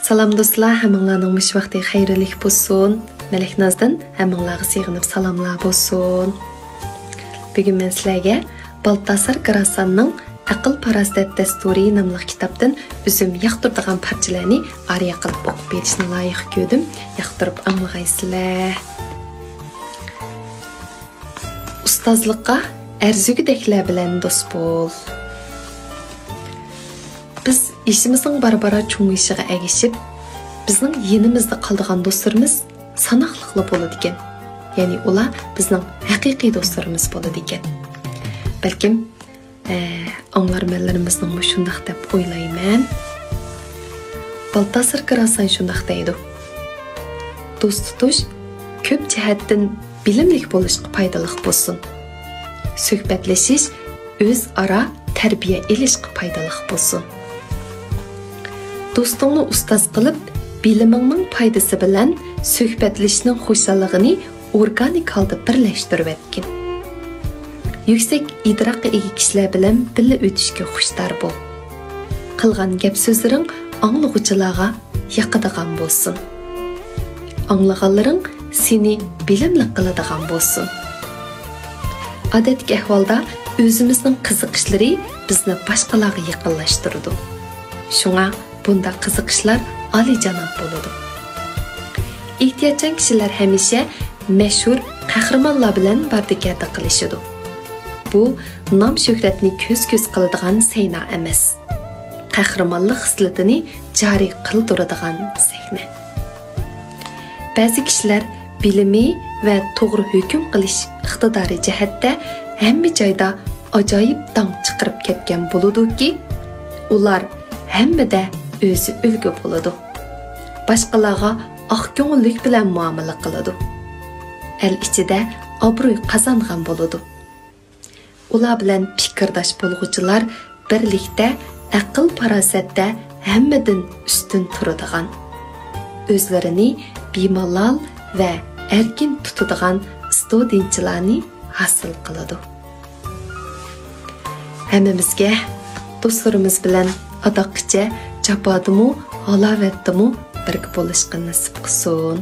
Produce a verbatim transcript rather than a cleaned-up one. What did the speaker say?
سالام دوستلار، ھەممىڭلارنىڭ مۇشۇ ۋاقتى خەيرلىك بولسۇن. مەلەك نازدىن ھەممىڭلارغا سېغىنىپ سالاملار بولسۇن. بۈگۈن مەن سىلەرگە بالتاسار گراساننىڭ ئەقىل-پاراسەت دەستۇرى ناملىق كىتابتىن ئۆزۈم ياقتۇرىدىغان پارچىلارنى ئارىيە قىلىپ ئوقۇپ بېرىشنى لايىق كۆردۈم. ياقتۇرۇپ ئاڭلىغايسىلەر. ئۇستازلىققا ئەرزىگۈدەكلەر بىلەن دوست بول. بىز يېشىمىزنىڭ بارا-بارا چوڭىيىشىغا ئەگىشىپ، بىزنىڭ يېنىمىزدا قالىدىغان دوستلىرىمىز ساناقلىقلا بولىدىكەن. يەنى ئۇلار بىزنىڭ ھەقىقىي دوستلىرىمىز بولىدىكەن. بەلكىم، ئە، ئاڭلارمەنلىرىمىزنىڭمۇ شۇنداق دەپ ئويلايمەن. بالتاسار گراسان شۇنداق دەيدۇ: دوست تۇتۇش كۆپ جەھەتتىن بىلىملىك بولۇشقا پايدىلىق بولسۇن. سۆھبەتلىشىش ئۆزئارا تەربىيە ئېلىشقا پايدىلىق بولسۇن. دوستۇڭنى ئۇستاز قىلىپ، بىلىمىڭنىڭ پايدىسى بىلەن سۆھبەتلىشىشنىڭ خۇشاللىقىنى ئورگانىك ھالدا بىرلەشتۈرۈۋەتكىن. يۈكسەك ئىدراكقا ئىگە كىشىلەر بىلەن بىللە ئۆتۈشكە خۇشتار بول. قىلغان گەپ-سۆزلىرىڭ ئاڭلىغۇچىلارغا ياقىدىغان بولسۇن. ئاڭلىغانلىرىڭ سېنى بىلىملىك قىلىدىغان بولسۇن. ئادەتتىكى ئەھۋالدا ئۆزىمىزنىڭ قىزىقىشلىرى بىزنى باشقىلارغا يېقىنلاشتۇرىدۇ. شۇڭا بۇنداق قىزىقىشلار ئالىيجاناب بولىدۇ. ئېھتىياتچان كىشىلەر ھەمىشە مەشھۇر قەھرىمانلار بىلەن باردى-كەلدى قىلىشىدۇ. بۇ نام-شۆھرەتنى كۆز-كۆز قىلىدىغان سەينا ئەمەس، قەھرىمانلىق خىسلىتىنى جارى قىلدۇرىدىغان سەھنە. بەزى كىشىلەر بىلىمى ۋە توغرا ھۆكۈم قىلىش ئىقتىدارى جەھەتتە ھەممە جايدا ئاجايىپ داڭ چىقىرىپ كەتكەن بولىدۇكى، ئۇلار ھەممىدە ئۆزى ئۈلگە بولىدۇ. باشقىلارغا ئاق كۆڭۈللۈك بىلەن مۇئامىلە قىلىدۇ. ئەل ئىچىدە ئابرۇي قازانغان بولىدۇ. ئۇلار بىلەن پىكىرداش بولغۇچىلار بىرلىكتە، ئەقىل-پاراسەتتە ھەممىدىن ئۈستۈن تۇرىدىغان، ئۆزلىرىنى بىمالال ۋە ئەركىن تۇتىدىغان ئىستۇدېنتچىلارنى ھاسىل قىلىدۇ. ھەممىمىزگە دوستلىرىمىز بىلەن ئاداققىچە جاپادىمۇ، ھالاۋەتتىمۇ بىرگە بولۇشقا نېسىپ قىلسۇن.